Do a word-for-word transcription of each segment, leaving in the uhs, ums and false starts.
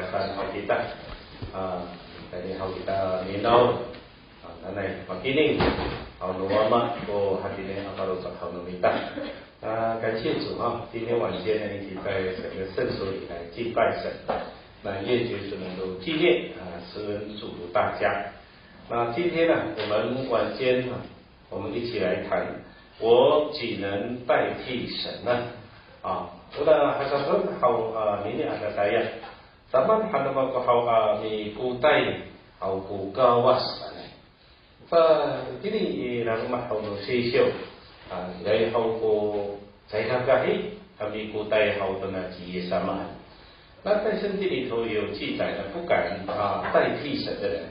Saan haw kita, a, tayni haw kita ninaw, a, nanay makining haw no Wama ko hatiniay a faloco' haw no mita. A, 感谢主啊，今天晚间呢，一起在神的圣所里来敬拜神。那也就是能够纪念，啊，施恩祝福大家。那今天呢，我们晚间啊，我们一起来谈，我岂能代替神呢？啊，我的还是很好啊，明年还在呀。Saman han no mako haw a mikotay haw ko Kawas sanay. Sa itini i laloma' haw no Sisyo, a, ira haw ko caay ka kahi a mikotay haw tona ci Yis sama. 那在圣经里头有记载的，不敢啊代替神的人，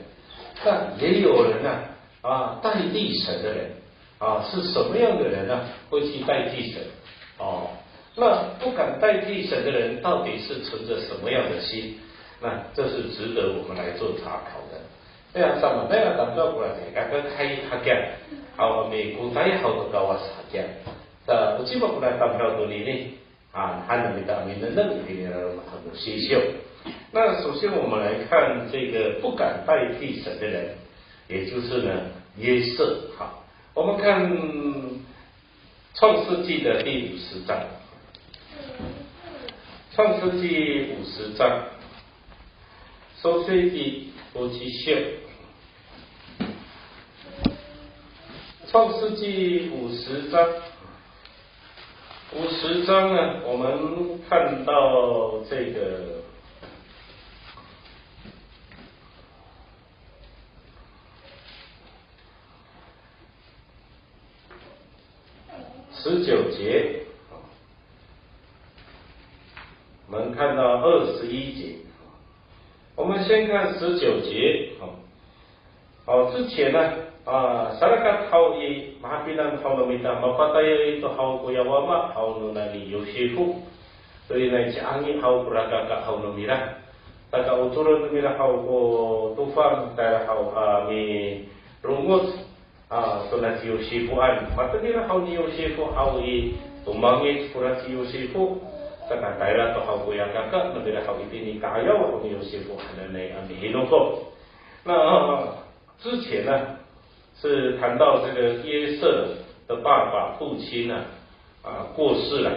那也有人呢啊代替神的人。 啊，是什么样的人呢，会去代替神？哦，那不敢代替神的人，到底是存着什么样的心？那这是值得我们来做查考的。Aya, samaanay a tamdaw kora caay ka kahi hakiya, a, mikotay haw to Kawas hakiya. Sa, o cima kora tamdaw tonini, a, han no mita a minengneng itini i laloma' haw no Sisyo. 那首先我们来看这个不敢代替神的人，也就是呢，约瑟。好，我们看创世纪的第五十章。创世纪五十章。Sosiki ucisyo。创世纪五十章。五十章呢，我们看到这个 十九节，我们看到二十一节。我们先看十九节。哦，之前呢，a, sarakat haw i, mahapinang haw no mita, mapatayay to haw koya wama haw no nani Yosifo. Tonini ciangi haw kora kaka haw no mira. Saka ocoren no mira haw ko tofang, tayra haw a mirongoc a, tona ci Yosifoan. Matengil haw ni Yosifo haw i, tomangic kora ci Yosifo. Saka tayra to haw koya kaka, matira haw itini ka'ayaw haw ni Yosifo hananay a mihinoko. 那之前呢，是谈到这个约瑟的爸爸、父亲呢，啊，过世了。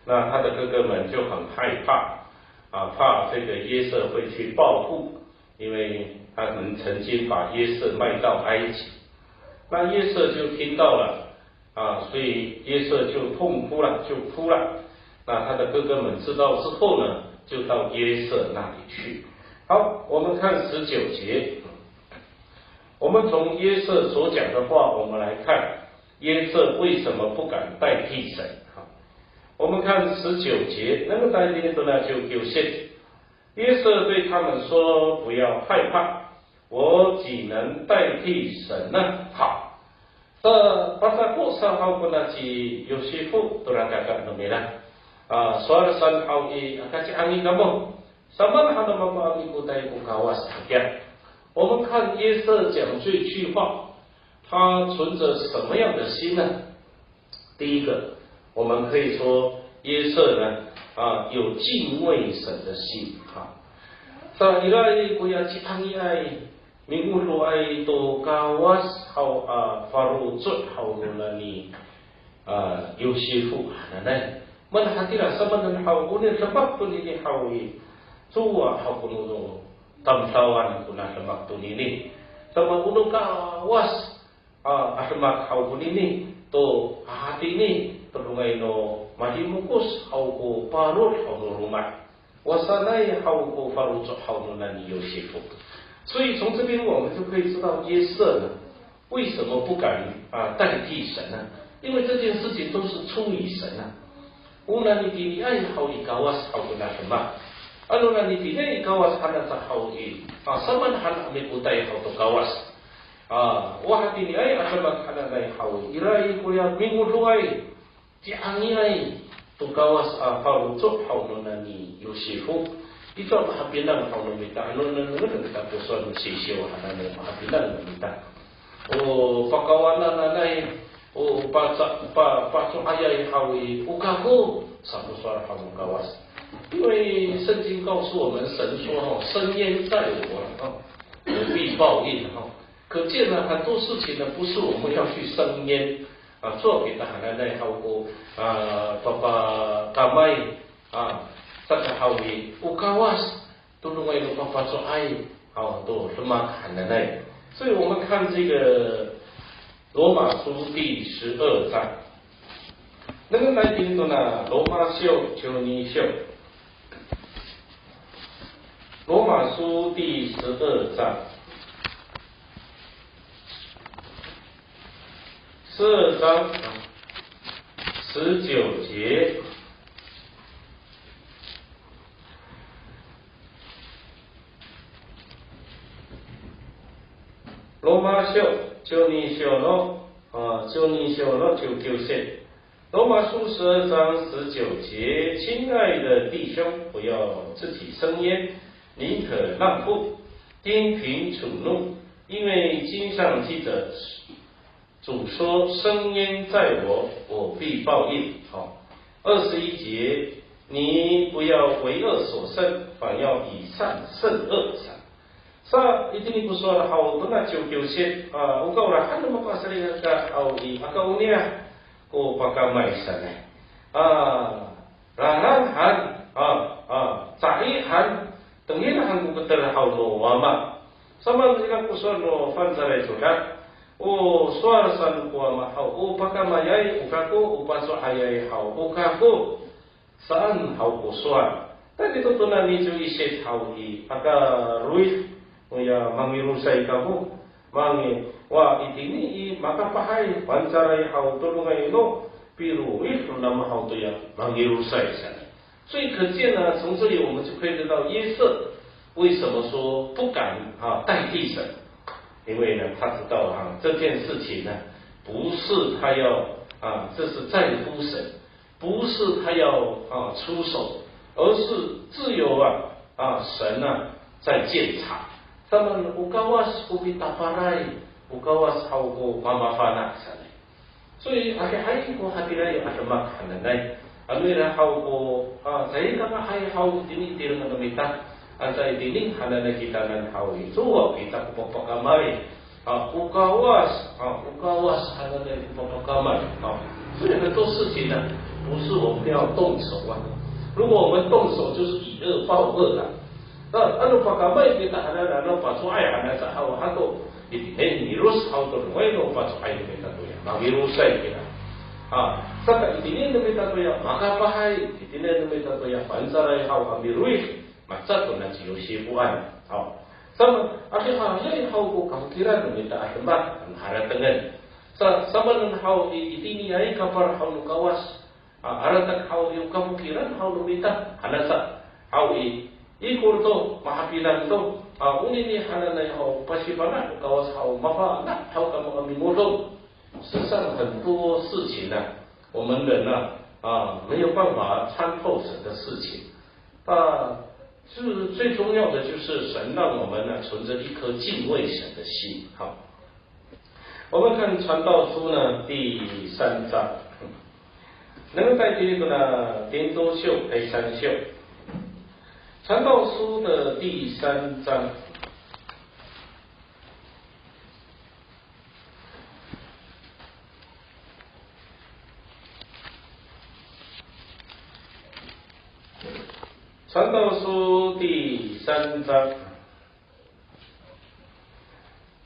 那他的哥哥们就很害怕，啊，怕这个约瑟会去报复， 因为他们曾经把约瑟卖到埃及。那约瑟就听到了，啊，所以约瑟就痛哭了，就哭了。那他的哥哥们知道之后呢，就到约瑟那里去。好，我们看十九节。我们从约瑟所讲的话，我们来看约瑟为什么不敢代替神。好，我们看十九节，那么在这里呢，就有些 约瑟对他们说：“不要害怕，我岂能代替神呢？”好，这巴萨布萨好不那起有些福都让大家都没了。啊，说了三好一，啊，他讲你那么，什么他那么把你不带不高啊，是这样。我们看约瑟讲这句话，他存着什么样的心呢？ 第一个，我们可以说约瑟呢，啊，有敬畏神的心啊。Sa ira i koya ciangiay, mingodoay to Kawas haw a faloco' haw no nani, a, Yosifo hananay. Mana hatira samanen haw, o nidemak tonini haw i, cowa haw ko no tamdawan kona demak tonini. Sama o no Kawas a, a demak haw konini to, a, hatini, todongay no madimokos haw ko parod haw no loma'. Wasanay haw ko faloco' haw no nani Yosifo. 所以从这边我们就可以知道约瑟呢，为什么不敢，啊，代替神呢？因为这件事情都是出于神啊。 O nani tiniay haw i Kawas haw kona demak. Ano nani tiniay i Kawas hananay haw i, a, samaan han a mikotay haw to Kawas. A, o hatiniay a demak hananay haw i, ira i koya mingodoay, ciangiay to Kawas a faloco' haw no nani Yosifo. Ito a mahapinang haw no mita, ano nengnengen kita ko sowal no Sisyo hananay mahapinang no mita. O pakawanan nanay, o paca, pa, paco'ayay haw i, o kako, sa ko sowal haw no Kawas. 因为圣经告诉我们，神说哈，伸冤在我哈，我必报应哈。可见呢，很多事情呢，不是我们要去伸冤啊，做给他很难奈何过啊，爸爸大麦啊，大家好为 Kawas, tolongay no papaco'ay haw to demak hananay. 所以我们看这个罗马书第十二章。那个来宾说呢，罗马书九二章，罗马书第十二章，十二章十九节。 罗马书十二章の、あ、十二章の十九節。罗马书十二章十九节，亲爱的弟兄，不要自己伸冤，宁可让步，听凭主怒，因为经上记着， 主说：伸冤在我，我必报应。好，二十一节，你不要为恶所胜，反要以善胜恶。Sa, itini ko sowal haw tona ciwkiwsit, a, o kaolahan no mapasalian ka haw i, aka oniya ko pakamay sanay. A, Ranan han, a, a, caay han, tengil han ko keter haw no wama. Samaan ira ko sowal no Fangcalay Codad, o sowal saan ko wama haw, o pakamayay o kako, o paco'ayay haw o kako, saan haw ko sowal. Tayni to tona niciw isit haw i, aka lowid, oya mangilosay kako. Mangi, wa, itini i makapahay, Fangcalay haw todongay no pilowid no namo haw toya mangilosay saan. 所以可见呢，从这里我们就可以知道约瑟为什么说不敢啊代替神，因为呢，他知道啊，这件事情呢，不是他要啊，这是在乎神， 不是他要啊出手，而是自有啊啊神啊在鉴察。Samaan o Kawas ko mitapalay, o Kawas haw ko mamafana' sanay. 所以 adihay ko hatiraay a demak hananay. Ano ira haw ko a caay kanga'ay haw tini tireng no mita. Anca itini hananay kitanan haw i, cowa kita ko papakamay. A, o Kawas, a, o Kawas hananay ko papakamay. A, 所以很多事情呢，不是我们要动手啊。如果我们动手，就是以恶报恶了。那，ano pakamay kita hananay, ano paco'ay hananay sa haw hato, itini milos haw to, no paco'ay no mita toya, mangilosay kita. A, saka itini no mita toya makapahay, itini no mita toya Fangcalay haw a milowid, Maca to na ci Yosipoan. Haw. Sama, adihay haw ko kafokilan no mita a demak, ano haratengen. Sa, samaanen haw i, itiniay kapal haw no Kawas. A, aratek haw i, o kafokilan haw no mita, hanasa. Haw i, ikor to, mahapinang to. A, onini hananay haw, pasifana' no Kawas haw, mafana' haw kamo a mimodong. 事实上，很多事情呢，我们人呢，啊，没有办法参透神的事情。 那就是最重要的，就是神让我们呢存着一颗敬畏神的心。好，我们看传道书呢第三章，能够带进一个呢，伝道書第三章，传道书的第三章。 传道书第三章，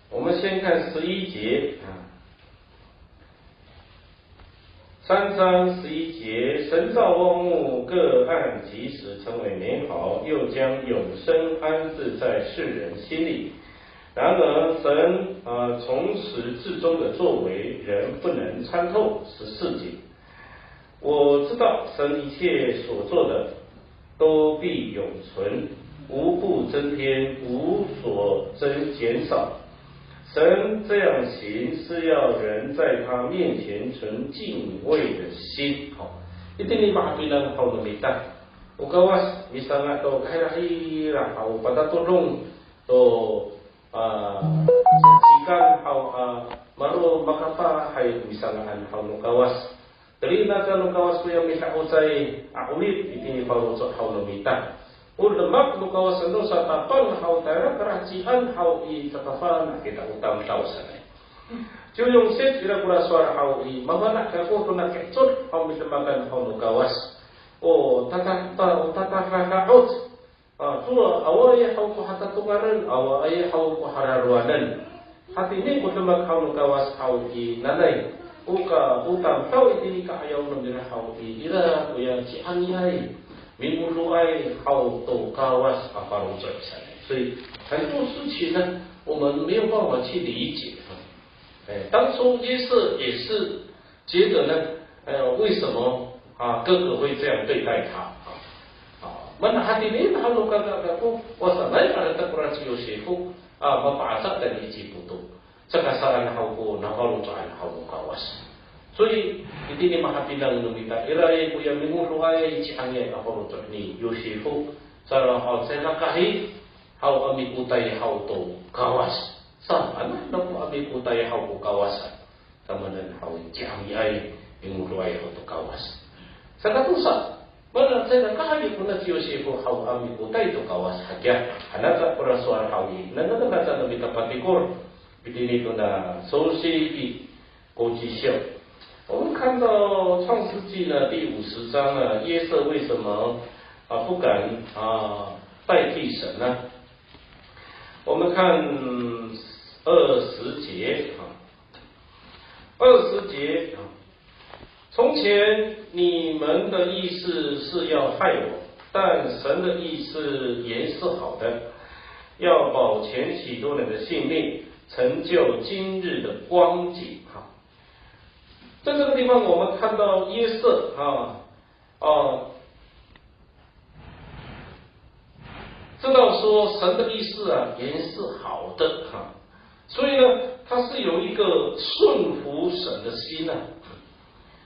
我们先看十一节啊。三章十一节，神造万物，各按其时成为美好，又将永生安置在世人心里。然而神，呃，从始至终的作为，人不能参透。十四节， 我知道神一切所做的都必永存，无不增添，无所增减少。神这样行，是要人在他面前存敬畏的心。好，itini mahapinang haw no mita. O Kawas, misanga' to kahirahira haw patatodong to, a, sacikan haw, a, malo makapahay misanga'an haw no Kawas. Teli naca no Kawas koya mida'ocay a 'orip itini faloco' haw no mita. O demak no Kawas no satapang haw tayra karacian haw i, cakafana' kita o tamdaw sanay. Ciwyong sit ira kora sowal haw i, mafana' kako tona kecot haw midemakan haw no Kawas. O tata, ta, o tatada'oc. A, cowa awaay haw ko hatatongalen, awaay haw ko halarowanen. Hatini ko demak haw no Kawas haw i, nanay o ka, o tamdaw itini ka'ayaw no mira haw i, ira koya ci'angiay, mingodoay haw to Kawas a faloco' sanay. 所以很多事情呢，我们没有办法去理解。哎，当初约瑟也是觉得呢，呃，为什么啊哥哥会这样对待他啊？啊，mana hatini haw no kaka kako, o sanay a latek kora ci Yosifo a mapa'aca tayni Icipoto. Caka saan haw ko nafaloco'an haw no Kawas. 所以 itini mahapinang no mita, iraay koya mingodoay ci'angiay a faloco' ni Yosifo, saan haw caay ka kahi haw a mikotay haw to Kawas. Saan ako a mikotay haw ko Kawas. Tamanen haw i, ci'angiay, mingodoay haw to Kawas. Saka tosa, mana caay ka kahi kona ci Yosifo haw a mikotay to Kawas hakiya. Hanaca kora sowal haw i, nanay naca no mita patikor itini tona Sosiki kociw. 我们看到创世纪呢，第五十章呢，约瑟为什么啊不敢啊代替神呢？我们看二十节啊，二十节啊，从前你们的意思是要害我，但神的意思原是好的，要保全许多人的性命，成就今日的光景。哈，在这个地方我们看到约瑟啊，哦，知道说神的意思啊，原是好的哈，所以呢，他是有一个顺服神的心啊。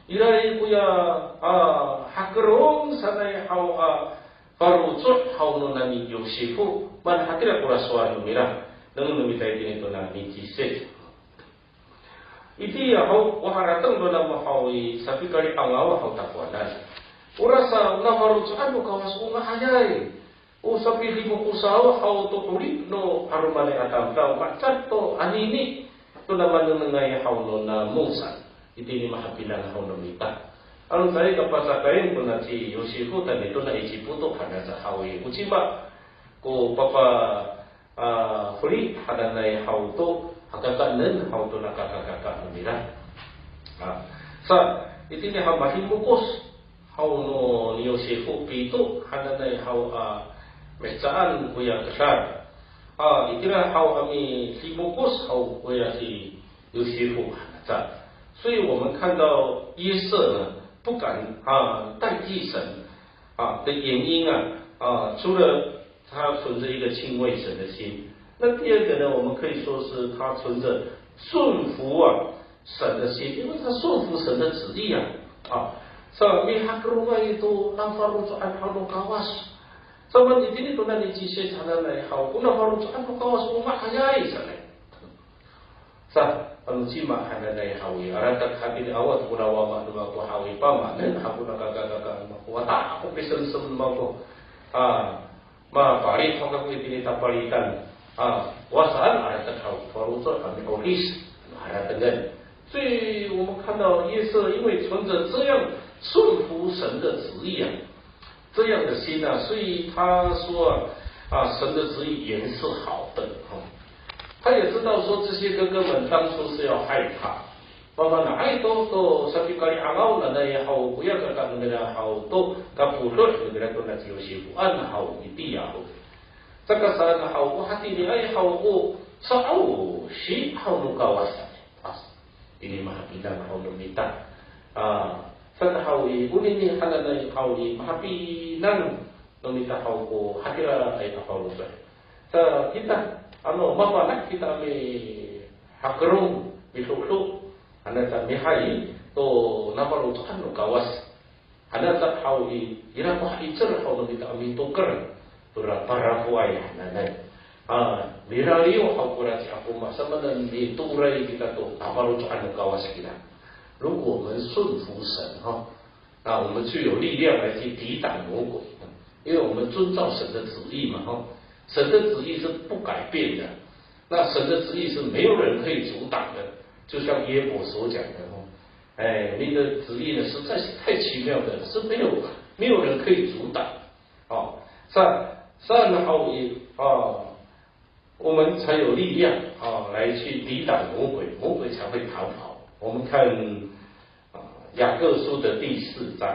Ira koya a hakelong sanay haw a faloco' haw no nani Yosifo, mana hatira kora sowal no mira, nengneng no mita itini tona niciw sit. Itiya haw, o harateng no namo haw i, sapikali'angaw haw takowanan. Orasa nafaloco'an no Kawas o nga'ayay. O sapidimokosaw haw to 'orip no 'alomanay a tamdaw, matiya to anini to namanengnengay haw no namo saan. Itini mahapinang haw no mita. Ano caay ka pacakayen kona ci Yosifo tayni tona Icipoto hanasa haw i, o cima ko papa a, feli hananay haw to, hakakaenen haw to nakakakaka no mira. A, sa, itini haw madimokos haw no ni Yosifo pito hananay haw a mihecaan koya kedal. A, itira haw a midimokos haw koya ci Yosifo hanasa. 所以我们看到约瑟呢，不敢啊代替神啊的原因啊，啊，除了 他存着一个敬畏神的心。那第二个呢，我们可以说是他存着顺服啊神的心，因为他顺服神的旨意啊。A, sa mihakelongay to nafaloco'an haw no Kawas. Sa, itini to nani niciw sit hananay haw, ko nafaloco'an no Kawas o nga'ayay sanay. Sa, ano cima hananay haw i, alatek hatini awa to kora wama no mako haw i, pamanen ako nakakakaka no mako, wata ako pisemsem no mako. A, mapalit ho kako itini tapalitan. A, wa saan alatek haw, faloco' a mi'ohis, ano haratengen. 所以我们看到约瑟因为存着这样顺服神的旨意啊，这样的心啊，所以他说啊，啊，神的旨意原是好的，哦。他也知道说这些哥哥们当初是要害他。Mama, nga'ay to, to sapikali'angaw nanay haw koya kaka no mira haw to, kapolong no mira to na ci Yosifoan haw itiya ho. Saka saan haw ko hatiniay haw ko sa'osi haw no Kawas. Pas, ini mahapinang haw no mita. A, saka haw i, onini hananay haw i, mahapinang no mita haw ko hatiraay a faloco'. Sa kita, ano, mafana' kita mihakelong, midodo, ano ta mihay to nafaloco'an no Kawas. Ano ta haw i, ira ko ha'icel haw no mita a mitoker tora parafoay hananay. A, miraliw haw kora ci Akoma, samanen mitooray kita to nafaloco'an no Kawas kira. 如果我们顺服神哈，那我们就有力量来去抵挡魔鬼，因为我们遵照神的旨意嘛哈。神的旨意是不改变的，那神的旨意是没有人可以阻挡的，就像约伯所讲的哈，哎，你的旨意呢实在是太奇妙的，是没有没有人可以阻挡。哦，这这样的话，也哦，我们才有力量啊，来去抵挡魔鬼，魔鬼才会逃跑。我们看啊，雅各书的第四章。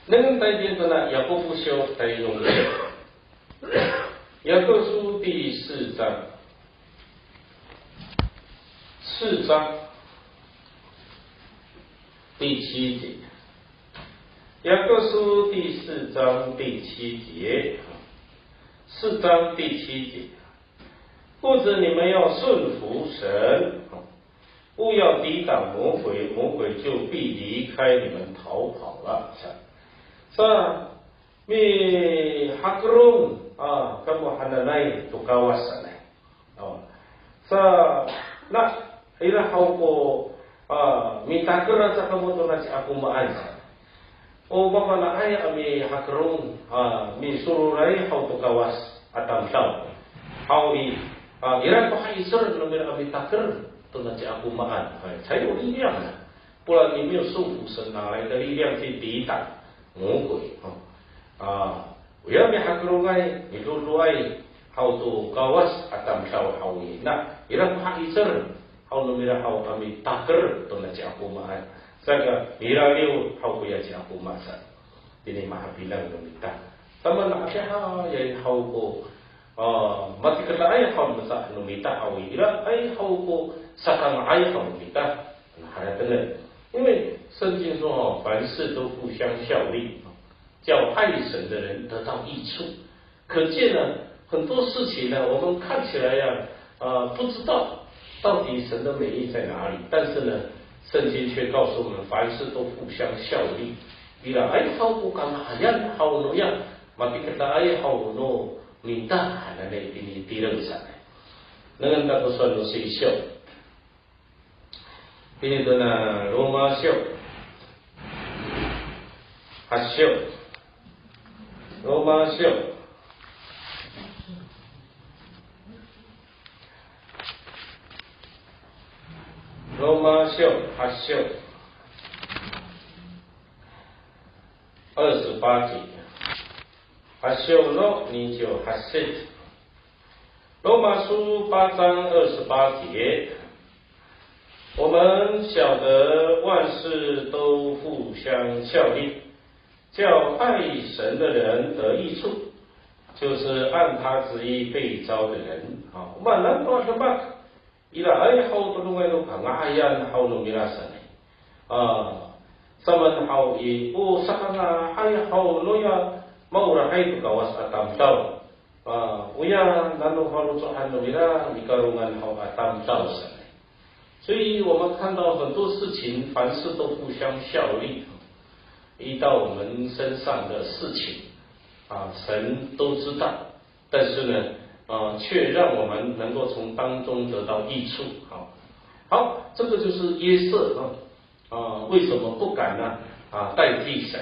那个代表的呢，雅各书的用，雅各书第四章，四章第七节，雅各书第四章第七节，四章第七节。 或者你们要顺服神，勿要抵挡魔鬼，魔鬼就必离开你们逃跑了。Sa, mihakelong a kamo hananay to Kawas sanay. O, sa, na, ira haw ko a mitaker sa kamo to na ci Akomaan sa. O mafana'ay a mihakelong a misororay haw to Kawas a tamdaw haw i, a, ira ko ha'icel no mira a mitaker to na ci Akomaan. Hay, 才有力量啊，不然你没有顺服神，哪来的力量去抵挡魔鬼？哦，啊， Oya mihakelongay, midodoay haw to Kawas a tamdaw haw i, na ira ko ha'icel haw no mira haw a mitaker to na ci Akomaan. Saka milaliw haw koya ci Akoma sa. Tini mahapinang no mita. Tama na, adihayay haw ko, a, matikedaay haw no mita, no mita haw i, iraay haw ko sakanga'ay haw no mita. Na, haratengen. 因为圣经说哦，凡事都互相效力，叫爱神的人得到益处。 可见呢，很多事情呢，我们看起来呀，呃，不知道到底神的美意在哪里，但是呢，圣经却告诉我们，凡事都互相效力。Ira ay haw ko kamaayan haw noya, matikedaay haw no mita hananay tini tireng sanay. Nengneng ta ko sowal no sisyo. Ini to na Roma syo. Hasyo. Roma syo. Roma syo, hasyo. 二十八节。Hasyo no niciw hasit. 罗马书八章二十八节，我们晓得万事都互相效力，叫爱神的人得益处，就是按他旨意被召的人。啊，我们能够什么？ Iraay haw todongay no kanga'ayan haw no mira sanay. A, samaan haw i, o sakanga'ay haw noya maolahay to Kawas a tamdaw. A, oya nano faloco'an no mira, mikalongan haw a tamdaw sanay. 所以我们看到很多事情，凡事都互相效力，遇到我们身上的事情，啊，神都知道。 但是呢，呃，却让我们能够从当中得到益处。好，好，这个就是约瑟啊，啊，为什么不敢呢？啊，代替神，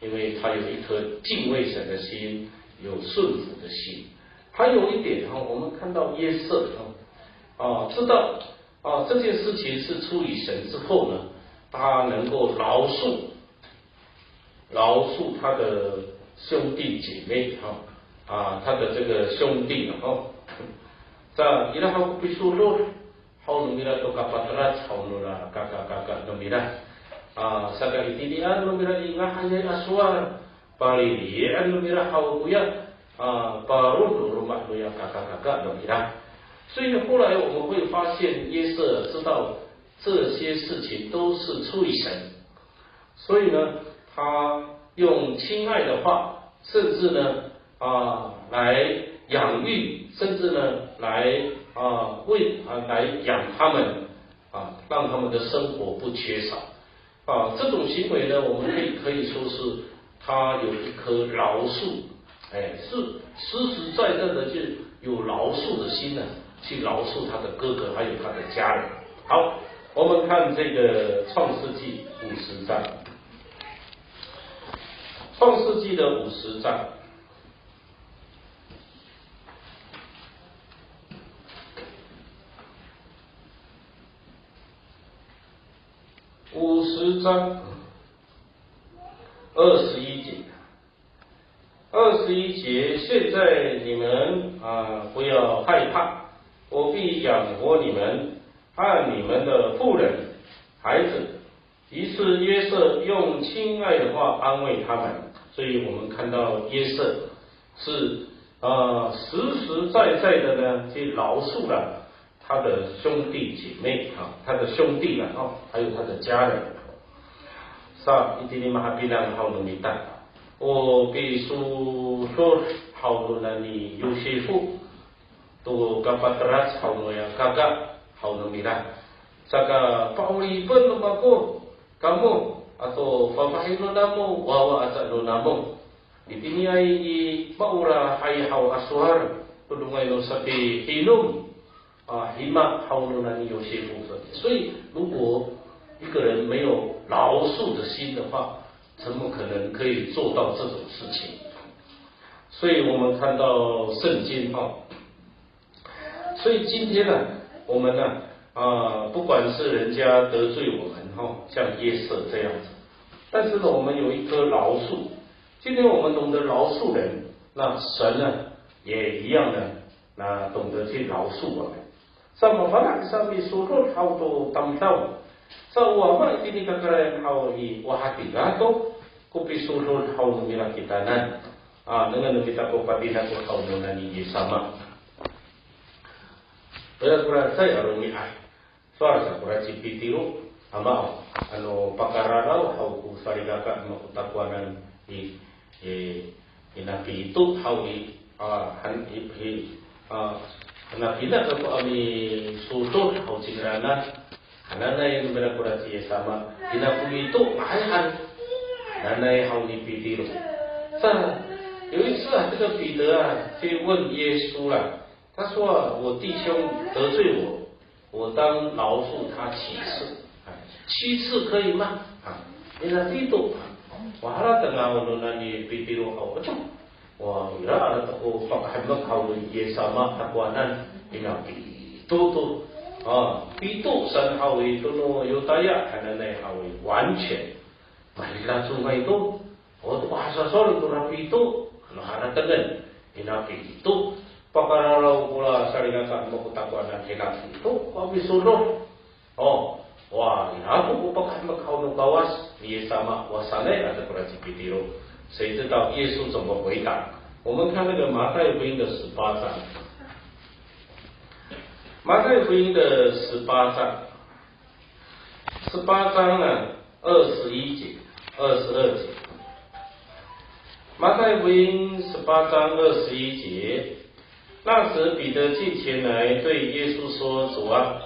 因为他有一颗敬畏神的心，有顺服的心。还有一点哈，我们看到约瑟哈，啊，知道啊，这件事情是出于神之后呢，他能够饶恕 饶恕他的兄弟姐妹哈，啊，他的这个兄弟了哈。Sa ira haw ko pisolol haw no mira to kapatelac haw nora kakakaka no mira. A, saka itinian no mira i nga'ayay a sowal, palilian no mira haw koya, a, paro no loma' noya kakakaka no mira. 所以后来我们会发现，约瑟知道这些事情都是出于神， 所以呢，他用亲爱的话，甚至呢，啊，来养育，甚至呢，来，啊，喂，啊，来养他们，啊，让他们的生活不缺少。啊，这种行为呢，我们可以，可以说是他有一颗饶恕，哎，是实实在在的就有饶恕的心呢，去饶恕他的哥哥还有他的家人。好，我们看这个创世纪五十章，创世纪的五十章。五十章二十一节。二十一节，现在你们啊，不要害怕，我必养活你们和你们的妇人、孩子。于是约瑟用亲爱的话安慰他们。所以我们看到约瑟是啊，实实在在的呢，去饶恕了他的兄弟姐妹啊，他的兄弟啊，哦，还有他的家人。Sa itini mahapinang haw no mita, o pisodoh haw no nani Yosifo to kapatelac haw noya kaka haw no mita. Saka, pa'oripen no mako kamo ato fafahi no namo, wawa aca no namo. Itiniay i maolahay haw a sowal, todongay no sapihinom a hima haw no nani Yosifo. 所以，如果一个人没有饶恕的心的话，怎么可能可以做到这种事情？所以我们看到圣经哈，所以今天呢，我们呢，啊，不管是人家得罪我们哈，像约瑟这样子，但是呢，我们有一颗饶恕。今天我们懂得饶恕人，那神呢，也一样的，那懂得去饶恕我们。Sa mafana' sa misodoh haw to tamdaw. Sa o wama itini kakarayan haw i, o hatira to ko pisodoh haw no mira kitanan. A, nengneng no mita ko patinako haw no nani Yis sama. Ora kora cecay a romi'ad. Sowal sa kora ci Pitiro, Ama, ano pakararaw haw ko salikaka no mako takowanan i, i, ina Pito haw i, a, han, i, i, a, hana pina kako a misodoh haw cingraan. Hananay no mira kora ci Yis sama, ina ko Pito, mahay han. Hananay haw ni Pitiro. Sa, 有一次啊，这个彼得啊，去问耶稣啦， 他说啊，我弟兄得罪我，我当饶恕他七次。哎，七次可以吗？啊，ina pito. Wa, harateng no nani Pitiro haw, eto. Wa, ira, ira to ko pakahemek haw no Yis sama takowanan, ina pito to. A, pito saan haw i, to no Yotaya hananay haw i, 完全 Mahilac congay to. O, to ko hasasowal to ra pito, ano haratengen, ina pito. Pakararaw kora salikaka no mako takowanan, ina pito ko pisodoh. O, wa, ira to ko pakahemek haw no Kawas, ni Yis sama, wa sanay ato kora ci Pitiro. 谁知道耶稣怎么回答？我们看那个马太福音的十八章。马太福音的十八章。 十八章呢，二十一节、二十二节。马太福音十八章二十一节，那时彼得近前来对耶稣说：“主啊，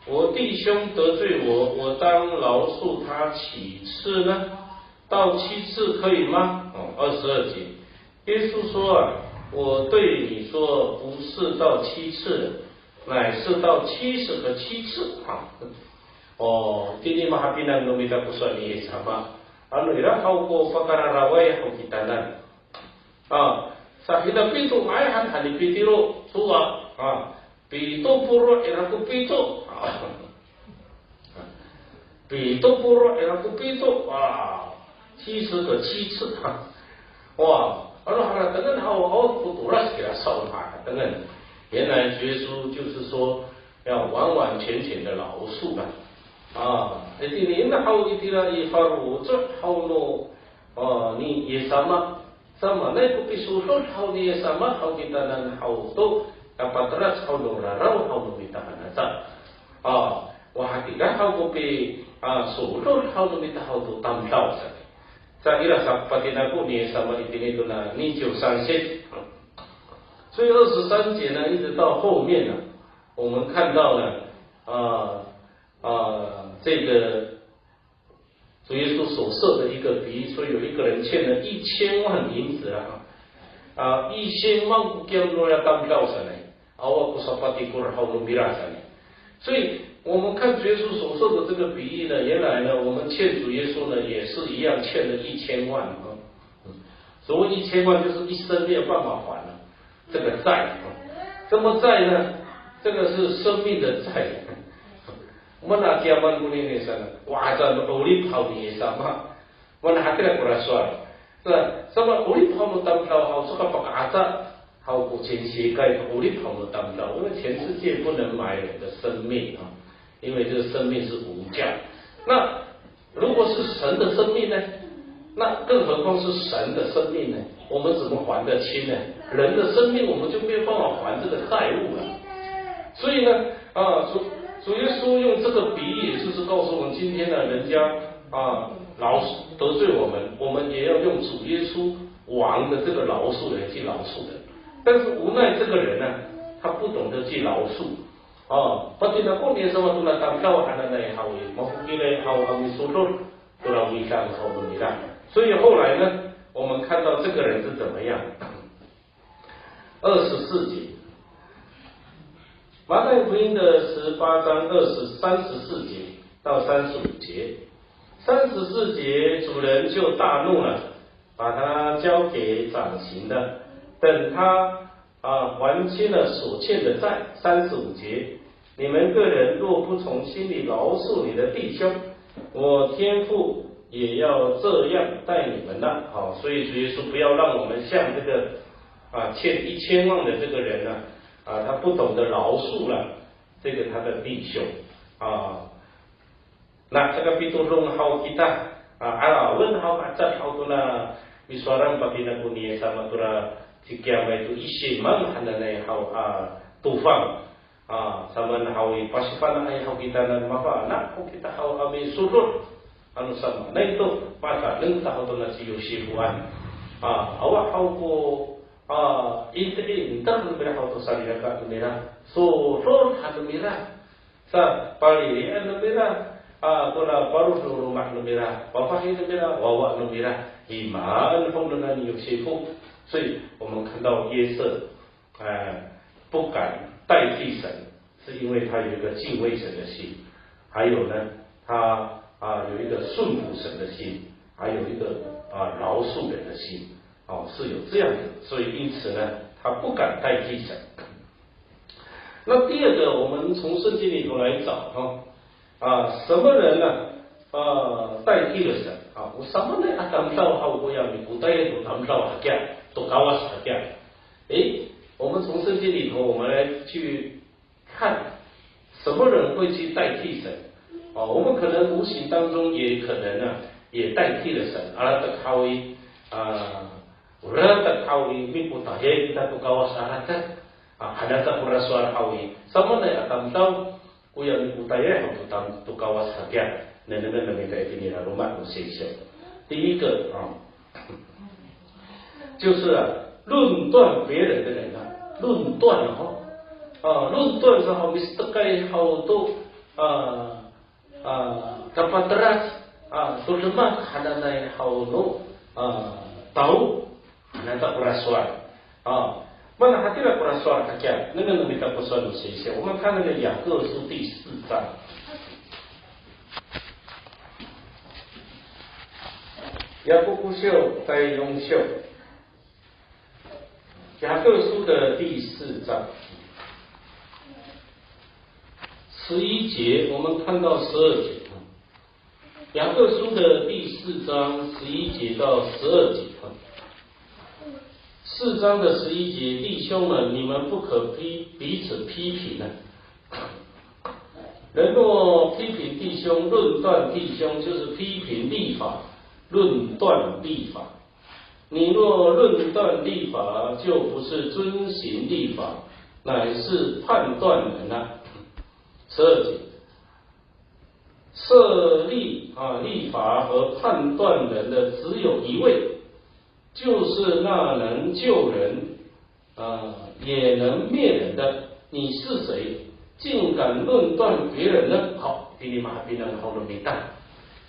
我弟兄得罪我，我当饶恕他几次呢？到七次可以吗？”哦，二十二节，耶稣说啊，我对你说，不是到七次，乃是到七十个七次啊。 O, itini mahapinang no mita ko sowal ni Yis sama. Ano ira haw ko pakararaway haw kitanan. A, sa ina pito, mahay han, han ni Pitiro, sowal. A, pito polo' ira ko pito. A, pito polo' ira ko pito. A, 七十个七次啊。Wa, ano haratengen haw, haw, to tolas kira sa o haratengen. 原来主耶稣就是说，要完完全全的饶恕了。A, itini ina haw itira i faloco' haw no, a, ni Yis sama. Samaanay ko pisodoh haw ni Yis sama haw kitanan haw to, kapatelac haw no raraw haw no mita han aca. A, wa hatira haw ko pi, a, sodoh haw no mita haw to tamdaw sa. Sa ira sa patinako ni Yis sama itini to na 二十三节。所以二十三节呢，一直到后面呢，我们看到呢，啊，啊，这个主耶稣所设的一个比喻，说有一个人欠了一千万银子啊，啊，一千万 ko kiya no tamdaw sanay, awa ko sapatikor haw no mira sanay. 所以我们看主耶稣所说的这个比喻呢，原来呢，我们欠主耶稣呢，也是一样欠了一千万啊。嗯，所谓一千万，就是一生没有办法还了这个债啊。什么债呢？这个是生命的债。Mana kiyaman ko ni Yis sama, wa, aca no 'orip haw ni Yis sama. Mana hatira kora sowal. Sa, sama 'orip haw no tamdaw haw, saka paka'aca haw ko 全世界 'orip haw no tamdaw, 因为全世界不能买人的生命啊，因为这个生命是无价。那如果是神的生命呢？那更何况是神的生命呢？我们怎么还得清呢？人的生命我们就没有办法还这个债务了。所以呢，啊，主，主耶稣用这个比喻，也就是告诉我们今天呢，人家啊，饶恕，得罪我们，我们也要用主耶稣王的这个饶恕来去饶恕人。但是无奈这个人呢，他不懂得去饶恕。哦，patinako ni Yis sama tona tamdaw hananay haw i, mafokilay haw a misodot tora widang haw nira. 所以后来呢，我们看到这个人是怎么样。二十四节，马太福音的十八章二十，三十四节到三十五节。三十四节，主人就大怒了，把他交给掌刑的，等他，啊，还清了所欠的债。三十五节，你们个人若不从心里饶恕你的弟兄，我天父也要这样待你们了。好，所以主耶稣不要让我们像这个，啊，欠一千万的这个人呢，啊，他不懂得饶恕了这个他的弟兄啊。那这个 pitodong haw kita, a, alaen haw, macad haw tona misowalan patinako ni Yis sama tora cikiyamay to isimang hananay haw a tofang. A, samaan haw i, pasifana'ay haw kitanan, mafana' ko kita haw a misodot. Ano samaanay to, mataneng ta haw tona ci Yosifoan. A, awa haw ko, a, inter, inter no mira haw to salikaka no mira. Sodot han no mira. Sa palilian no mira, a, tona paro no loma' no mira, fafahi no mira, wawa no mira, i maan haw nona ni Yosifo. 所以我们看到约瑟，呃，不敢代替神，是因为他有一个敬畏神的心，还有呢，他，啊，有一个顺服神的心，还有一个，啊，饶恕人的心，哦，是有这样的。所以因此呢，他不敢代替神。 那第二个，我们从圣经里头来找哈，啊，什么人呢，啊，代替了神？啊，o samaan a tamdaw haw koya mikotayay to tamdaw hakiya, to Kawas hakiya. 诶，我们从圣经里头，我们来去看，什么人会去代替神？哦，我们可能无形当中也可能啊，也代替了神。Alatek haw i, a, alatek haw i, mikotayay kita to Kawas alatek. A, hanata kora sowal haw i, samaanay a tamdaw koya mikotayay haw to tam, to Kawas hakiya, nengnengen no mita itini i laloma' no sesyo. 第一个啊，就是啊，论断别人的人啊，论断哦，啊，论断 sa haw, misetekay haw to, a, a, kapaterac, a, to demak hananay haw no, a, tao, hanata kora sowal. A, mana hatira kora sowal hakiya, nengnengen no mita ko sowal no sesyo. 我们看那个雅各书第四章。雅各书第四章。 雅各书的第四章，十一节，我们看到十二节。雅各书的第四章十一节到十二节。四章的十一节，弟兄们，你们不可批，彼此批评啊。人若批评弟兄，论断弟兄，就是批评律法，论断律法。 你若论断律法，就不是遵行律法，乃是判断人啊。十二节，设立，啊，律法和判断人的只有一位，就是那能救人，啊，也能灭人的。你是谁，竟敢论断别人呢？好，tini mahapinang haw no mita.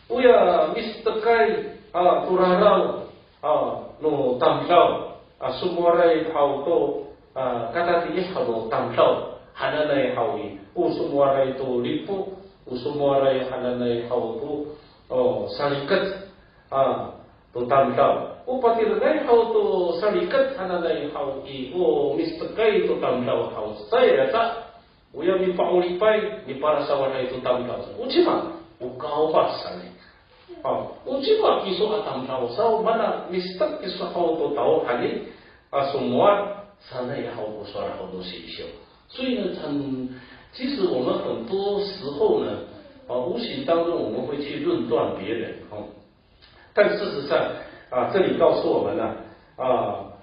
Oya misetekay, a, to raraw, a, no tamdaw, a, somowalay haw to, a, katatiih haw no tamdaw. hananay haw i, o somowaray to lipo, o somowaray hananay haw to, o, saliket, a, to tamdaw. O patirengay haw to saliket hananay haw i, o misetekay to tamdaw haw, cecay aca, oya mipa'oripay, miparasawaday to tamdaw. O cima, o Kawas sanay. A, o cima kiso a tamdaw saw, mana misetek kiso haw to tao hani, a, somowal sanay haw ko sowal haw no Seysyo. 所以呢，很，其实我们很多时候呢，啊，无形当中我们会去论断别人，哦。但事实上，啊，这里告诉我们呢，啊，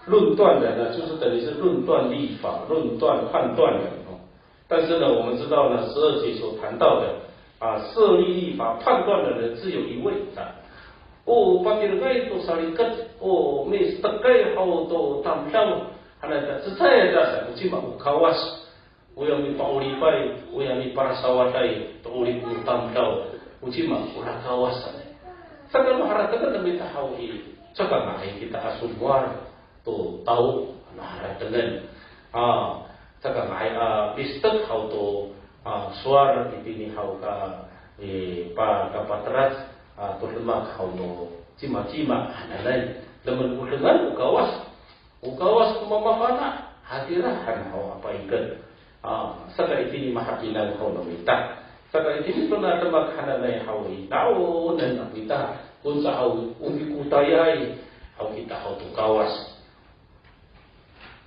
论断人呢，就是等于是论断律法、论断判断人，哦。但是呢，我们知道呢，十二节所谈到的，啊，设立律法判断的人只有一位，啊。O patirengay to saliket, o misetekay haw to tamdaw, hananay ta, cecay aca sa, o cima, o Kawas. Oya mipa'oripay, oya miparasawaday to 'orip no tamdaw, o cima, ora Kawas sanay. Saka ano haratengen no mita haw i, caka nga'ay kita a somowal to tao, ano haratengen. A, caka nga'ay a misetek haw to, a, sowal itini haw ka, e, pa, kapatelac, a, to demak haw no cimacima hananay. Demak o dengan o Kawas. O Kawas ko mamafana', hatira han haw a pa'iked. A, saka itini mahapinang haw no mita. Saka itini tona demak hananay haw i, na'onen a mita, konsa haw o mikotayay haw kita haw to Kawas.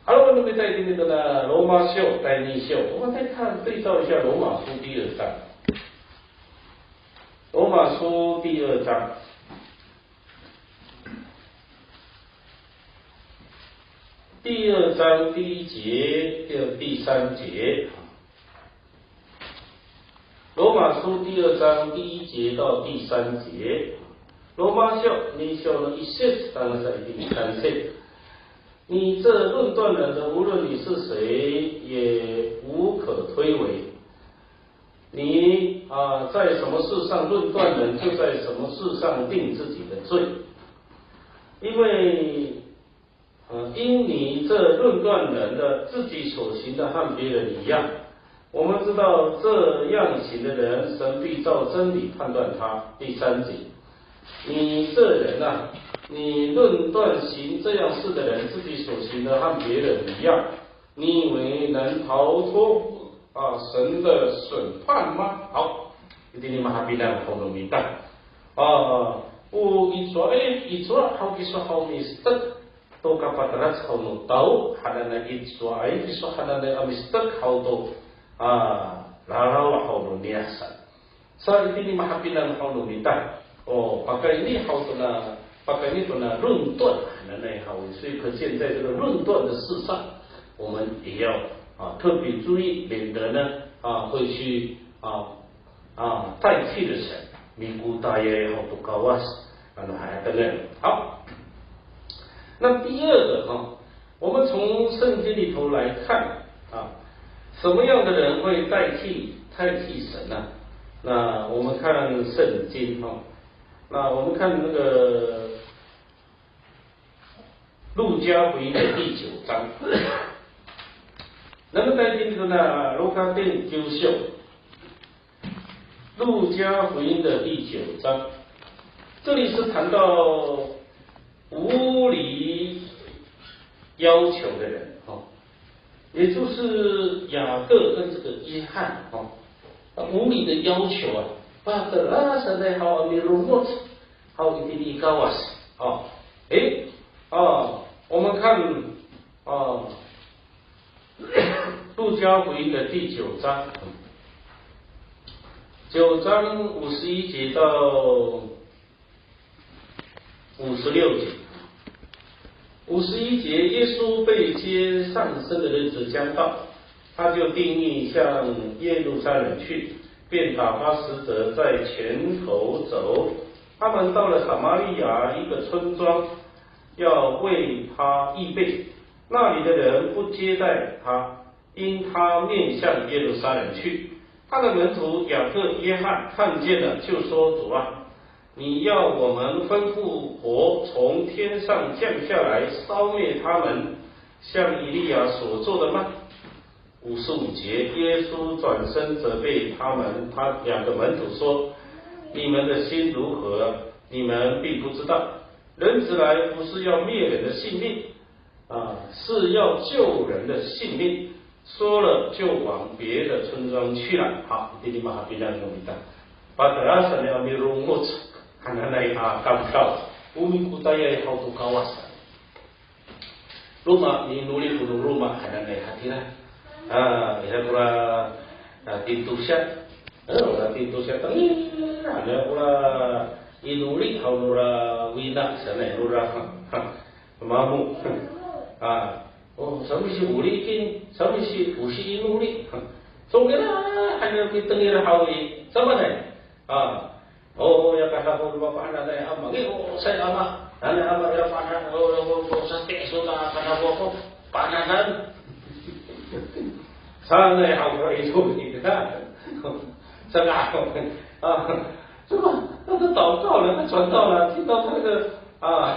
Halo no mita itini tona Roma syo, tay ni syo. 我们再看，对照一下罗马书第二章。罗马书第二章。 第二章第一节到第三节。罗马书第二章第一节到第三节。罗马书二章の一节到第三节。你这论断人的，无论你是谁，也无可推诿。你，啊，在什么事上论断人，就在什么事上定自己的罪。因为 呃，因你这论断人的，自己所行的和别人一样。我们知道这样行的人，神必照真理判断他。第三节，你这人啊，你论断行这样事的人，自己所行的和别人一样，你以为能逃脱，啊，神的审判吗？好，itini mahapinang haw no mita. A, o icowaay, icowa haw kiso haw misetek to kapatelac haw no tao, hananay icowaay kiso hananay a misetek haw to, a, raraw haw no niyah sa. Sa itini mahapinang haw no mita. O, pakayni haw tona, pakayni tona 论断 hananay haw. 所以可见在这个论断的事上，我们也要，啊，特别注意，免得呢，啊，会去，啊， 啊，代替了神，mikotayay haw to Kawas, ano haratengen. 好，那第二个哈，我们从圣经里头来看啊，什么样的人会代替，代替神呢？那我们看圣经哈，那我们看那个 路加福音的第九章。那么在这里呢，路加福音九章，路加福音的第九章，这里是谈到无理要求的人，哦，也就是雅各跟这个约翰，哦，无理的要求啊，把德拉神的好，你如果 好，一定一高啊，哦，诶，哦，我们看，哦，路加福音的第九章，九章五十一节到五十六节。五十一节，耶稣被接上升的日子将到，他就定意向耶路撒冷去，便打发使者在前头走。他们到了撒玛利亚一个村庄， 要为他预备。那里的人不接待他，因他面向耶路撒冷去。他的门徒雅各、约翰看见了，就说：“主啊，你要我们吩咐火从天上降下来，烧灭他们，像以利亚所做的吗？”五十五节，耶稣转身责备他们，他两个门徒说：“你们的心如何？你们并不知道。人子来不是要灭人的性命，啊，是要救人的性命。”说了，就往别的村庄去了。好，itini mahapinang no mita. Patelasan a mirongoc hananay a tamdaw, o mikotayay haw to Kawas. Roma, miinoli ko no roma hananay hatira. A, ira kora, a, tintosiya. E, ora tintosiya, tengil hananay kora inoli haw nora wina sanay, nora, ha, ha, mamo. A, o, sami si oli kin, sami si, o si inoli. Songila hananay mitengil haw i, samanay. A, o, ya kadafo no mapa'ananay ama. Ngi, o, sa ama. Nanay ama, ya pa'anan, o, o, o, sa ti, so na kadafo ko pa'ananan. Sanay haw ko ito kita. Saka, a, 这个，那个祷告了，那传道了，听到那个，啊，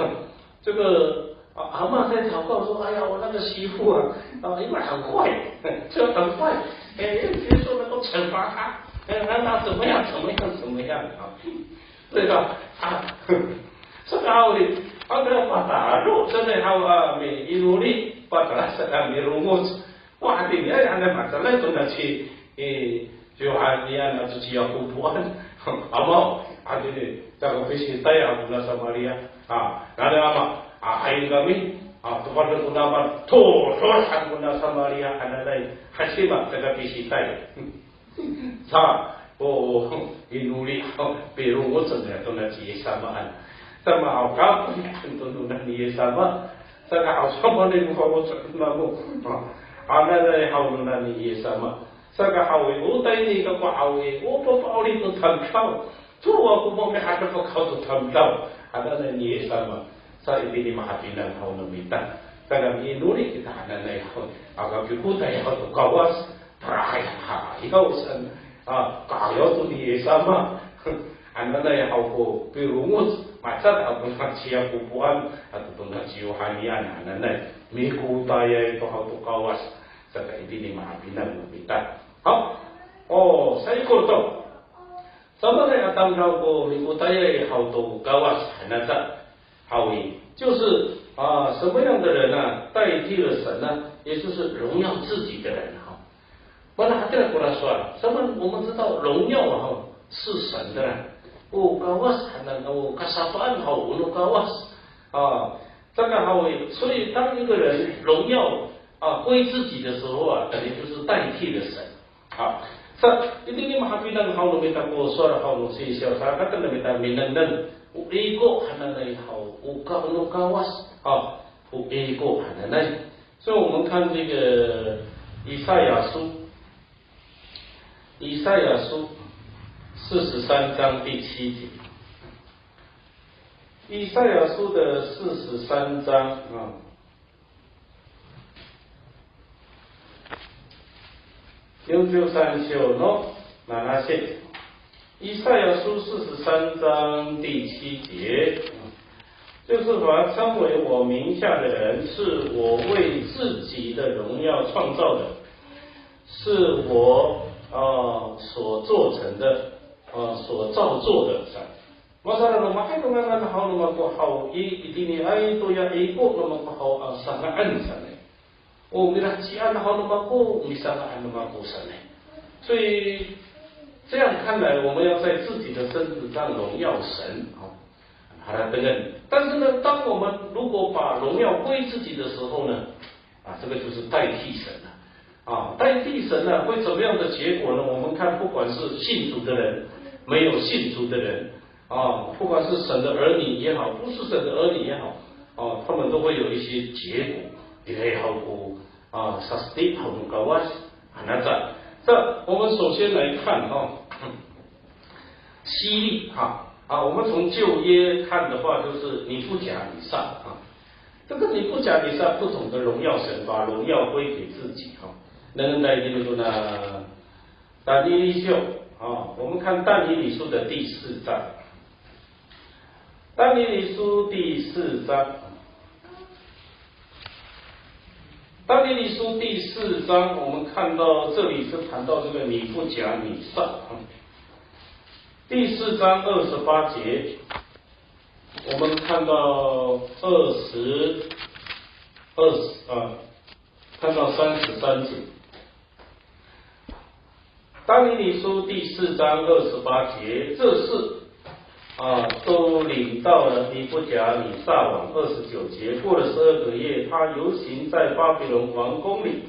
这个，啊，阿嬷在祷告说：“哎呀，我那个媳妇啊，啊，因为很坏，就很坏，哎，耶稣能够惩罚她，哎，让她怎么样，怎么样，怎么样啊？”对吧？啊，这个好的，啊，那个巴达肉，真的好啊，没一努力，巴达是啊，没落寞。” Wa, hatini, ay, ano, matalay to na ci, e, Yohanian ato ci Yakoboan. Ama, hatini, caka pisitay ako na Samaria. A, nani ama, a, haen kami, a, topaden ko namo, tohol han ko na Samaria hananay, hasima, caka pisitay. Sa, o, inoli, pirongoc nira to na ci Yis samaan. Sa, ma'akapoy han to no na ni Yis sama. Saka haw, samaan ko faloco' namo. Hananay haw no na ni Yis sama. Saka haw i, o tayni kako haw i, o papa'orip to tamdaw. Cowa ko mamihadefek haw to tamdaw. Hananay ni Yis sama. Sa itini mahapinang haw no mita. Saka miinoli kita hananay haw. Aka pikotay haw to Kawas. Tayra, ha, ikaw saan, a, ka'ayaw to ni Yis sama. Hananay haw ko pirongoc, malecad haw to na ci Yakoboan, ato to na ci Yohanian, hananay. Mikotayay to haw to Kawas, saka itini mahapinang no mita. Haw, o, saikor to. Samanay a tamdaw ko mikotayay haw to Kawas, hananay. 好意，就是啊，什么样的人啊，代替了神呢？也就是荣耀自己的人哈。Mana hatira ko sowal, 什么我们知道荣耀啊，是神的啦。O Kawas hanan, o kasafaan haw, o no Kawas. 啊，这个好意，所以当一个人荣耀啊归自己的时候啊，等于就是代替了神。 Haw. Sa, itini mahapinang haw no mita ko sowal haw no sisiyaw, saka no mita minengneng, o iko hananay haw, o ka, o no Kawas, haw, o iko hananay. 所以我们看这个以赛亚书，以赛亚书四十三章第七节。以赛亚书的四十三章啊， 四十三章のなな節。以赛亚书四十三章第七节，就是凡称为我名下的人，是我为自己的荣耀创造的，是我，呃，所做成的，呃，所造作的。 Masamaan no mako, no ngangan haw no mako haw i, itiniay to ya iko no mako haw a sanga'an sanay. O milahecian haw no mako, misanga'an no mako sanay. 所以这样看来，我们要在自己的身子上荣耀神啊。Haratengen. 但是呢，当我们如果把荣耀归自己的时候呢， 啊，这个就是代替神了。啊，代替神呢，会怎么样的结果呢？我们看，不管是信主的人，没有信主的人，啊，不管是神的儿女也好，不是神的儿女也好，啊，他们都会有一些结果。Ira haw ko, a, saseti haw no Kawas, a, 那这，这我们首先来看哈，希律哈，啊，我们从旧约看的话，就是尼布甲尼撒哈。 这个尼布甲尼撒不懂得荣耀神，把荣耀归给自己哈。能在这个呢，但以理书啊，我们看但以理书的第四章，但以理书第四章。但以理书第四章，我们看到这里是谈到这个尼布甲尼撒。第四章二十八节，我们看到二十二十啊，看到三十三节。但以理书第四章二十八节，这事啊，都临到了尼布甲尼撒王。二十九节，过了十二个月，他游行在巴比伦王宫里。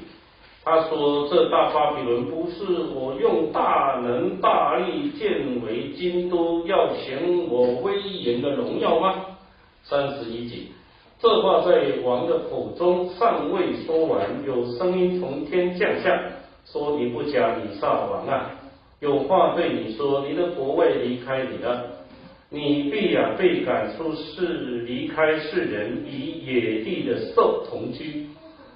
他说：“这大巴比伦不是我用大能大力建为京都，要显我威严的荣耀吗？”三十一节，这话在王的口中尚未说完，有声音从天降下，说：“尼布甲尼撒王啊，有话对你说，你的国位离开你了，你必啊被赶出世，离开世人，与野地的兽同居，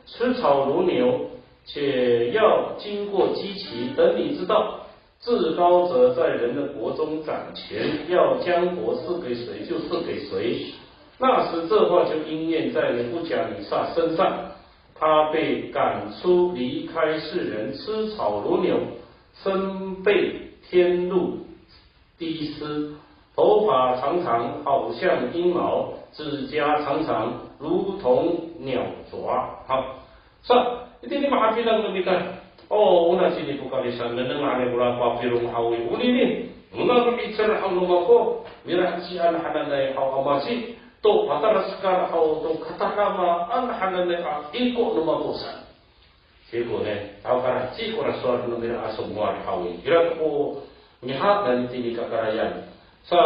吃草如牛，且要经过基奇。等你知道至高者在人的国中掌权，要将国赐给谁就赐给谁。”那时这话就应验在尼布甲尼撒身上，他被赶出，离开世人，吃草如牛，身被天露滴湿，头发长长，好像鹰毛，指甲长长，如同鸟爪。好，sa, itini mahapinang no mita. O, ona ci Nipukadnesar, nengneng hananay kora Papilon haw i, onini, ona no 'icel haw no mako, mirahecian hananay haw a masi, to patalahekal haw to katadamaan hananay a iko no mako sa. 结果呢, aw karaheci kora sowal no mira a somowal haw i, ira to ko ngiha nani tini kakarayan. Sa,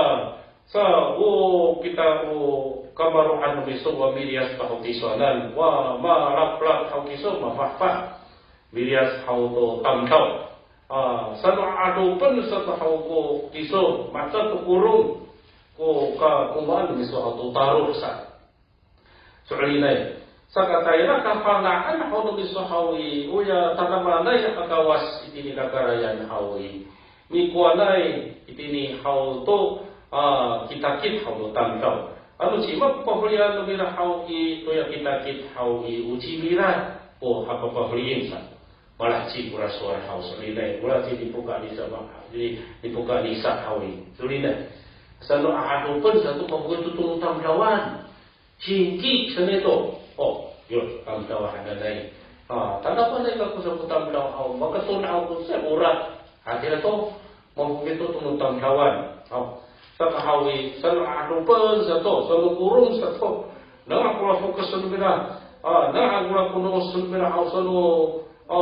sa, o kita o kamaro'an no miso a miliyas to haw tisowanan, wa malaplap haw kiso, mafahfah. Miliyas haw to tamdaw. A, sano 'adopen sato haw ko kiso, maca to korong ko kakomaan no miso haw to taro sa. So'elinay, saka tayra kafanga'an haw no miso haw i, oya tadamaanay a Kawas itini kakarayan haw i, mikowanay itini haw to, a, kitakit haw no tamdaw. Ano cima ko pafelian no mira haw i, toya kitakit haw i, o cimira ko hapapafelian sa. Malaheci kora sowal haw so'elinay, ora ci Nipukadnesar, Nipukadnesar haw i, so'elinay. Sano 'adopen sato mafokil to tono tamdawan. Cingki sanay to. O, yo, tamdaw hananay. A, tadamaanay kako sa ko tamdaw haw, makatonaw ko sa ora. Hatira to, mafokil to tono tamdawan. Haw. Saka haw i, sano 'adopen sato, sano korong sato. Nanga kora fokes no mira. A, nanga kora kono'os no mira haw sano, a,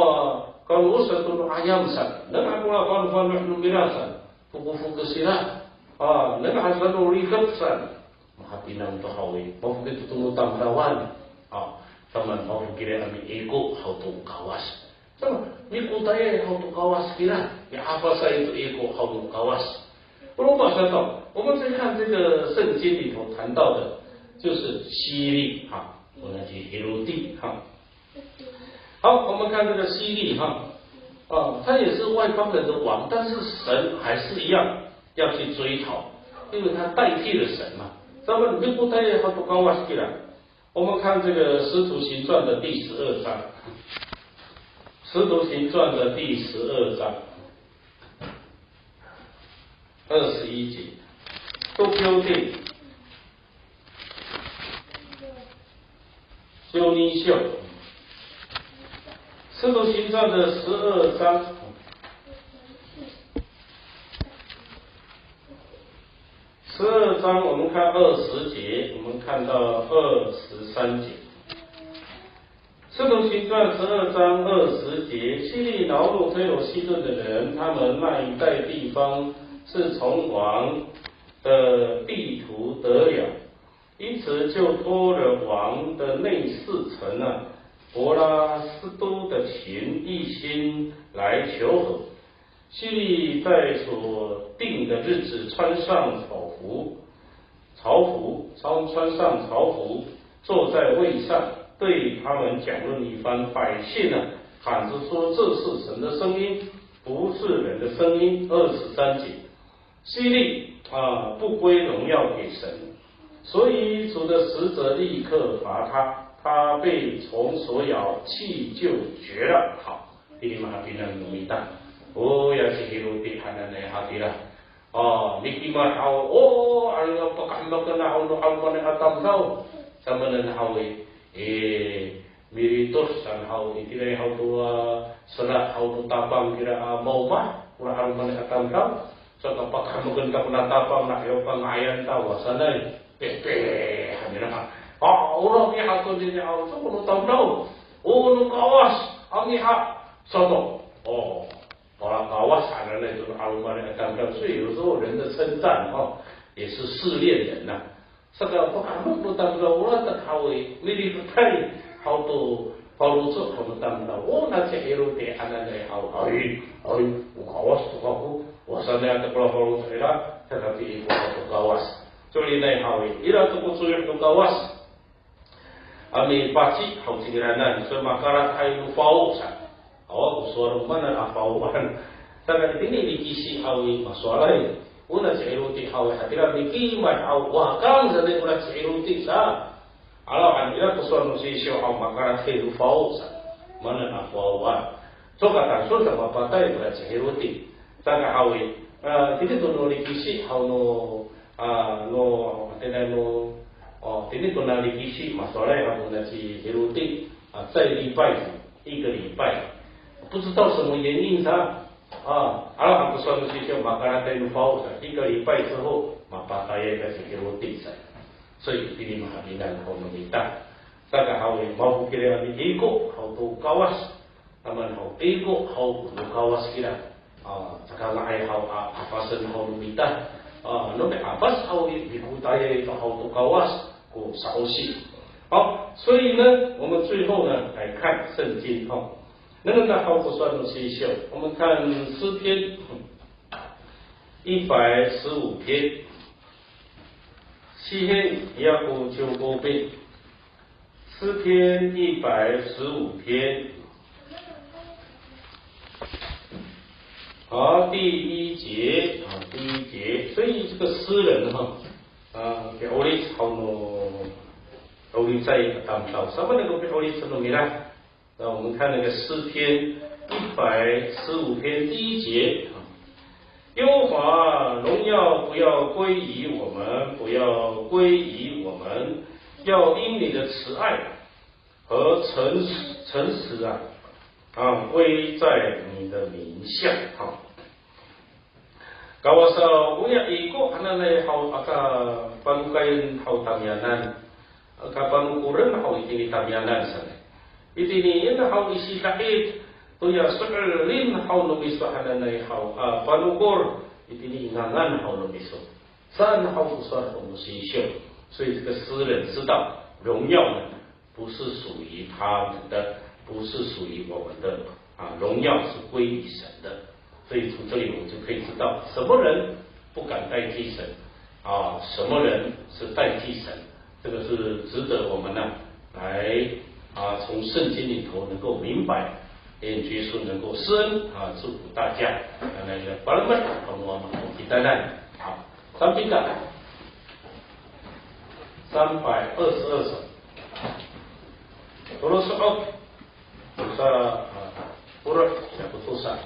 kalo'os sato no 'ayam sa. Nanga kora fanofanoh no mira sa. Fokofokes ira. A, nanga sano rikep sa. Mahapinang to haw i, mafokil to tono tamdawan. A, taman mafokil a miiko haw to Kawas. Tama, mikotayay haw to Kawas kira, mi'afasay to iko haw to Kawas. Roma sato, 我们再看这个圣经里头谈到的，就是希律哈，我们叫希律哈。好，我们看这个希律哈，啊，他也是外邦人的王，但是神还是一样要去追讨，因为他代替了神嘛。那么 mikotayay haw to Kawas kira，我们看这个使徒行传的第十二章，使徒行传的第十二章二十一节，都标定。 十二章，使徒行传的十二章，十二章我们看二十节，我们看到二十三节。使徒行传十二章二十节，希律恼怒推罗西顿的人，他们那一带地方是从王的地土得了， 因此就托了王的内侍臣啊，伯拉斯都的情，一心来求和。希律在所定的日子穿上朝服，朝服，穿，穿上朝服，坐在位上，对他们讲论一番。百姓啊，喊着说：“这是神的声音，不是人的声音。”二十三节。 希律啊，不归荣耀给神，所以主的使者立刻罚他，他被虫所咬，气就绝了。好，tini mahapinang no mita. O, ya ci Hiroti hananay hatira. O, mikimad haw, o, ano pakahemaken haw no 'alomanay a tamdaw. Samanen haw i, e, miritos saan haw i, itiraay haw to, a, sera haw no tapang kira, a, maomah, kora 'alomanay a tamdaw. Saka pakahemaken ta kona tapang na, yo panga'ayan ta, wa sanay. Pehpeh, han nira. A, ora mihato nini haw to, kono tamdaw. O, no Kawas, a miha, sato. O, palakawas hananay to 'alomanay a tamdaw. 所以有时候人的称赞，哦，也是试炼人呐。Saka pakahemek no tamdaw, ora ta haw i, milipetay haw to faloco' haw no tamdaw. O, na ci Hiroti hananay haw, ay, ay, o Kawas to kako, wa sanay to ko faloco' ira, saka piiko haw to Kawas. So'elinay haw i, ira to ko coyoh no Kawas a mipaci haw cingraanan, so makaratay no fao sa. Awa ko sowal o maan a faoan. Saka itini likisi haw i masowalay. Ona ci Hiroti haw i hatira mikimad haw, wa kang sanay kora ci Hiroti sa. Alaw han ira ko sowal no sisiw haw, makaratay no fao sa. Maan a faoan. Cowa ka tangsol sa mapatay kora ci Hiroti. Saka haw i, a, itini to no likisi haw no, a, no, matini no, o, itini to na likisi, masowalay haw nona ci Hiroti, a, 在礼拜一个礼拜，不知道什么原因 sa, a, alaw han ko sowal no sisiw, makaratay no fao sa, 一个礼拜之后, mapatayay kora ci Hiroti sa. 所以 itini mahapinang haw no mita. Saka haw i, mafokilay a miiko haw to Kawas. Taman haw, iko haw no Kawas kira. A, caka nga'ay haw a, afasen haw no mita. A, no miafas haw i, mikotayay to haw to Kawas ko sa'osi. 好，所以呢，我们最后呢，来看圣经哦。那个呢，haw ko sowal no sisiw，我们看诗篇一百十五篇，诗篇一百十五篇。 诗篇一百十五篇，好，第一节，啊，第一节，所以这个诗人哈，啊，给 olic 好 no，olic 在 tamdaw，什么能够被 olic 弄没了？ 那我们看那个诗篇一百十五篇第一节啊，耶和华，荣耀不要归于我们，不要归于我们，要因你的慈爱和诚实，诚实啊，啊，归在你的名下。好。 Kawasaw, oya iko hananay haw aka panokayen haw tamiyanan, aka panokoren haw itini tamiyanan sanay. Itini i haw i sida'it toya so'elin haw no miso hananay haw a panokor itini i ngangan haw no miso. Saan haw ko sowal haw no sisiw. 所以这个诗人知道荣耀呢， 不是属于他们的，不是属于我们的啊，荣耀是归于神的。所以从这里我们就可以知道，什么人不敢代替神啊，什么人是代替神，这个是值得我们呢来啊从圣经里头能够明白，愿主耶稣能够施恩啊祝福大家。那个 palemed 我们 kita 呢，好，三篇的。 三百二十二首。Tolo so'ot tosa, a, polo' sako tosa.